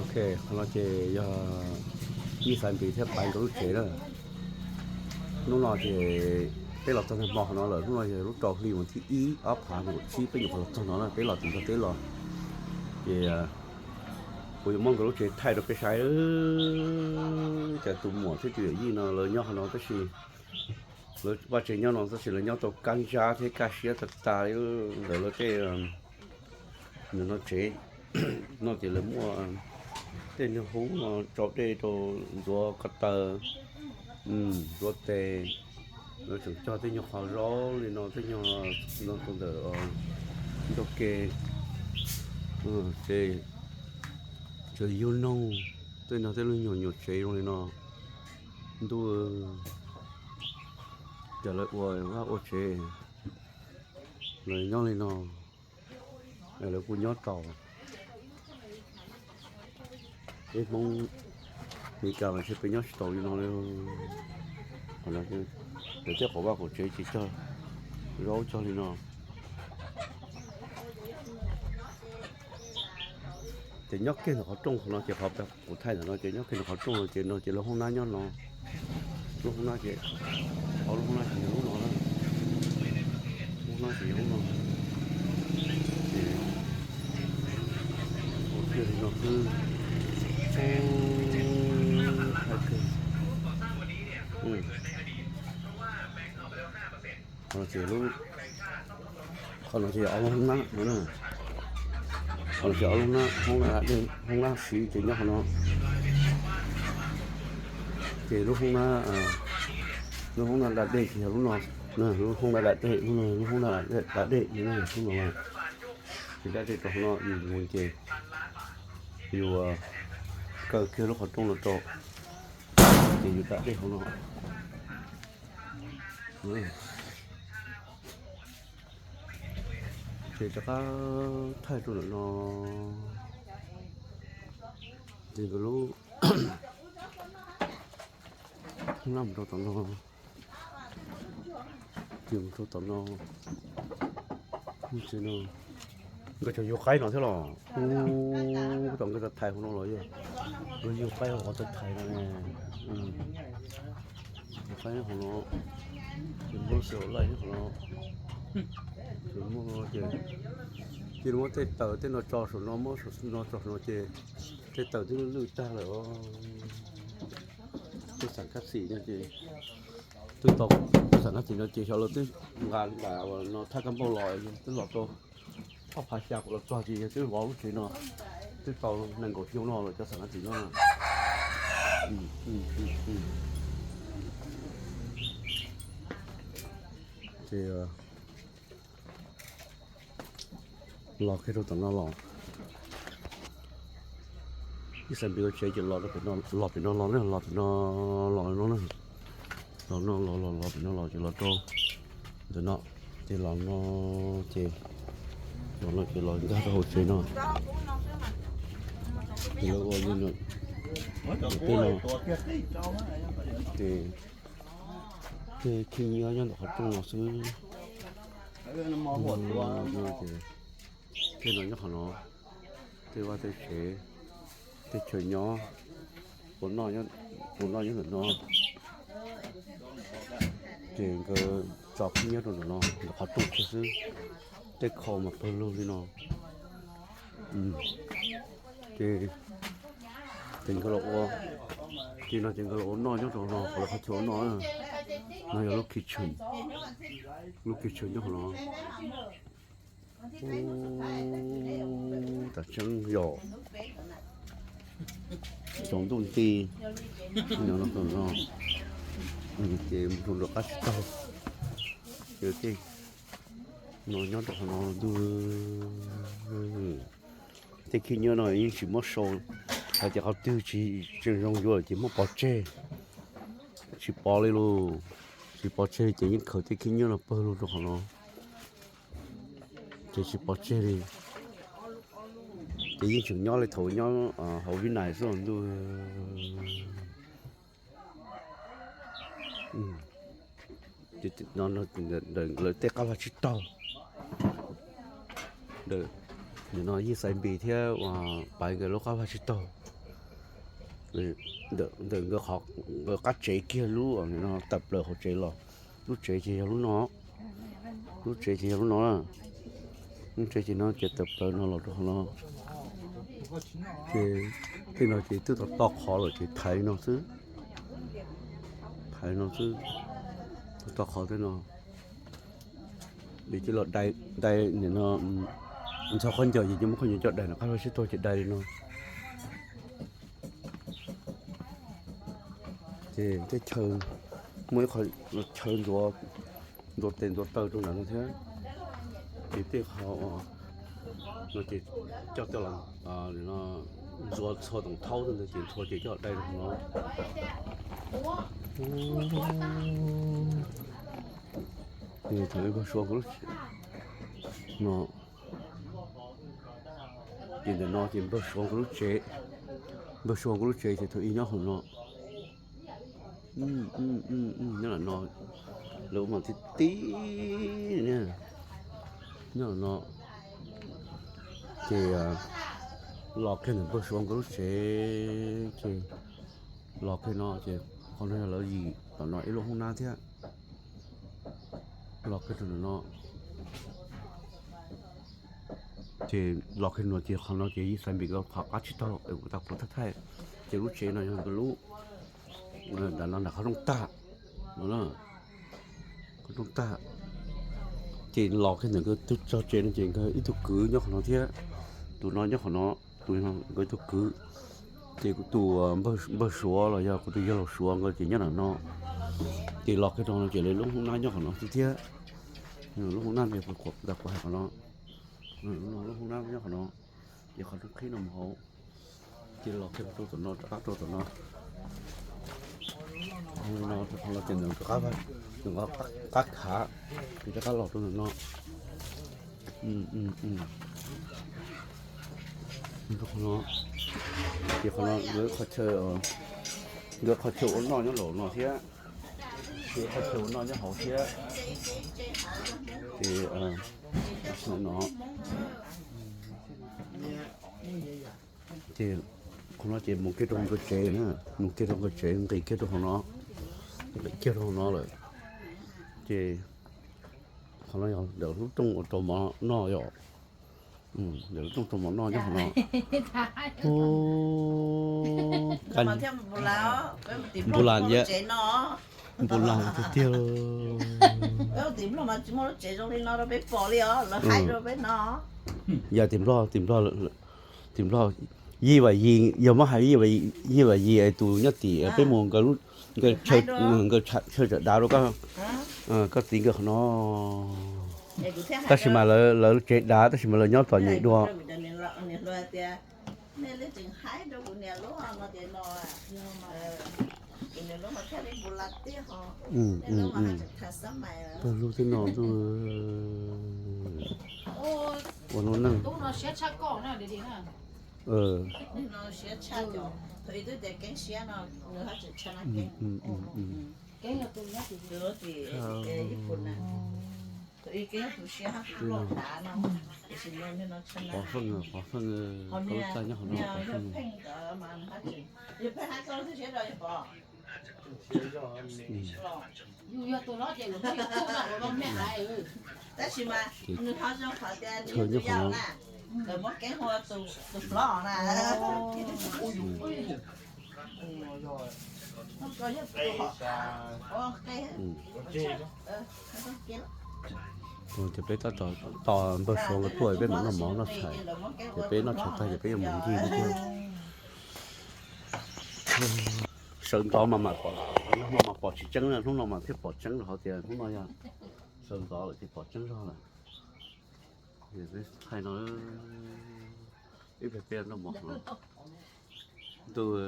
Ok, qhov no ces yog Yij Xaiv Npis thiab Paiv nkawd lub tsev na. Hnub no ces peb los txog nag hmo qhov no lawm, hnub no yog lub rau hli vas thib ib ob phav nees nkaum tsib peb nyuam qhuav los txog no na, peb los tim ntug teb los. Ces kuv yuav muab nkawd lub tsev thaij rau peb saib. Cas tus muam thiab tus yawm yij no lawv nyob qhov no tab sis lawv vaj tsev nyob no tab sis lawv nyob tau kaj ntsab thiab kaj siab tag tag li. Ntawm lawv tej, nws no tsev no ces lawv muaj tej niag hub no tsau dej rau ntxuav ko taw, ntxuav tes. Lawv tseem cog tej nyuag qhov zaub li no, tej nyuag no rau ntawm ntug ke. Ces tsev yug noog, tej no tej lub nyuag nyuam tsev zoo li no. Ntuj, cas lawv ua vaj ua tsev, lawv nyob li no, lawv kuj nyob tau. Peb Hmoob Meskas mas ntshe peb nyob tsis tau li no li. Lawv tej qaum vaj qaum tsev ces cog zaub cog li no. Ces nyob kiag ntawm qhov rooj qhov no ces qhov kuv thaij ntawm no ces nyob kiag ntawm qhov rooj no ces no ces lub hoob nab nyob no. Lub hoob nab ces, ob lub hoob nab ces yog lub no na. Lub hoob nab ces yog lub no. Ces ua kiag li no xwb. Thaij kawg. Qhov no ces lub, qhov no ces ob lub hoob nab no na. Qhov no ces ob lub hoob nab, hoob nab da dej, hoob nab siv ces nyob qhov no. Ces lub hoob nab, lub hoob nab da dej ces yog lub no. Lub hoob nab da dej, lub hoob nab da dej, lub no. Ces da dej rau qhov no yus mus ces yus kaw kiag lub qhov rooj no rau, ces yus da dej hauv no. Ces rov qab thaij rau ntawm no, ces nkawd lub hoob nab mus rau tom no, ces mus rau tom no, ces no nkawd tseem yug qaib no thiab los. Ub, tom nkawd tau thaiv hauv no los yog nkawd yug qaib hauv qhov tau thaiv no ne. Yug qaib hauv no, ces muab xav laij hauv no, ces muab no ces, ces muab tej taws tej no tso saum no, muab no tso saum no ces tej taws twb lwj tag lawm. Tej xam kab xim no ces twb tau, tej xam kab xim no ces xyov lawv twb nqa nqa no thaj kab npauj los, twb los rau ob phav xya kuv los txog ces yog twb vov lub tsev no twb tau nees nkaum xyoo no lawm cov xam kab xim no. Ces los kiag rau tom no los, ib xav npis ua tsev ces los pem no los na, los pem no los no na. Los no los los los pem no los ces los rau ntawm no, ces los no, ces los no ces los nkag rau hauv tsev no. Ces lawv ua li no, tej no, ces tej khib nyiab nyob ntawm qhov rooj no xwb. Tej no nyob qhov no, tej vaj tej tsev, tej chaw nyob, ua noj, ua noj nyob ntawm no. Ces nkawd tso khib nyiab rau ntawm no, ntawm qhov rooj kiag xwb. Tej kho mas pawg lug li no. Ces, ces nkawd los ua, ces no ces nkawd los ua noj nyob rau no, qhov lawv qhov chaw ua noj na. No yog lub kitchen, lub kitchen nyob qhov no. Ub, tas tseeb yom, tsaus ntuj nti, no, ces mus rau nram qab tsis taug, ces tej no nyob rau qhov no ntuj. Tej khib nyiab no yeej tsis muab sau, hais tias qhov twg tsis tseem zoo yuav lawm ces muab pov tseg, tsis pov li lauj. Tsis pov tseg ces yeej khaws tej khib nyiab no pawg lug rau qhov no, ces tsis pov tseg li. Ces yeej tseem nyob li thaum nyob hauv Vib Nais xwb ntuj. Ntawm lawv tej qab vaj tsib taug, ntawm no Yij Xais Npis thiab Paiv nkawd lub qab vaj tsib taug. Ntawm nkawd qhov, nkawd qab tsev kiag lub no tawm plaws hauv tsev los, lub tsev ces yog lub no, lub tsev ces yog lub no, lub tsev ces no ces tawm plaws no los rau qhov no. Ces tej no ces twb tau to qhov lawm ces thaiv no xwb, thaiv no xwb, to qhov tej no. Ces cia los dai, dai nim no ntxhov khaub ncaws ces cia muab khaub ncaws coj dai no qab sib tog ces dai li no. Ces tej chaw, muaj ib qho chaw ntxuav, ntxuav tes ntxuav taw rau ntawm no thiab. Ces tej qho no ces coj tej los ntxuav txhua toom thaub tej ntawd ces ntxhua ces coj dai rau no. Thaum npawg Suav nkawd lub tsev no, ces ntawm no ces npawg Suav nkawd lub tsev, npawg Suav nkawd lub tsev ces thaum ub nyob hauv no, nyob lam no, lawv ua mas tib tib nyob lam no. Ces los kiag ntawm npawg Suav nkawd lub tsev ces los kiag no ces qhov no yog lawv yim tom no ib lub hoob nab thiab. Los kiag rau ntawm no, ces los kiag no ces qhov no ces yij Xais Npis nkawd qhov qab tsib taug es kuv tas kuv thaij thaij. Ces lub tsev no yog nkawd lub, nram no nram qhov rooj tag no, qhov rooj tag. Ces los kiag ntawm nkawd tug txog tsev no ces nkawd ib tug kwv nyob qhov no thiab, tus no nyob qhov no, tus nkawd ib tug kwv. Ces kuv tus npawg Suav los yog kuv tus yawg laus Suav nkawd ces nyob ntawm no. Ces los kiag rau no ces lawv lub hoob nab nyob qhov no xwb thiab. Lub hoob nab no kuv tas kuv hais qhov no, lub hoob nab nyob qhov no, ces qhov rooj qhib no mus hauv. Ces los kiag rau tom no, rov qab rau tom no. Qhov no, qhov no ces ntawm qab, ntawm qab khav, ces rov qab los rau ntawm no. Qhov no, ces qhov no nkawd qhov chaw, nkawd qhov chaw ua noj nyob laum no thiab, ces qhov chaw ua noj nyob hauv thiab. Ces no, ces qhov no ces mus kiag rau nkawd tsev na, mus kiag rau nkawd tsev, nqis kiag rau hauv no, nqis kiag rau hauv no lawm. Ces qhov no yog ntawm lub rooj ua rau mov noj yom. Ntawm lub rooj rau mov noj nyob hauv no. Npus las, npus las tiag tiag. Yog tim Nplog, tim Nplog, tim Nplog, yij Vam Yis, yog muab hais yij Vam Yis es tus nyob tim peb mus nkawd chaw tsam dav rau koj txiv nkawd qhov no. Tab sis mas lawv tsev dav tab sis mas lawv nyob tom nyem dua. Pawg lug tej no ntuj, ua lub neej. Qhov feej, qhov feej, koj txaj nyob qhov no qhov feej. Chaw nyob qhov no. Ces peb tab tom tos npawg Suav nkawd tuaj peb mam noj mov noj tshais. Ces peb noj tshais tag ces peb yuav mus ncig thiab. Sawv ntxov mas mam pom, hnub no mas pom tsis tseeb, hnub no mas thiaj pom tseeb rau qhov tias hnub no yog sawv ntxov lawm ces pom tseeb zog lawm. Thaij no, ib pliag peb noj mov no. Ntuj,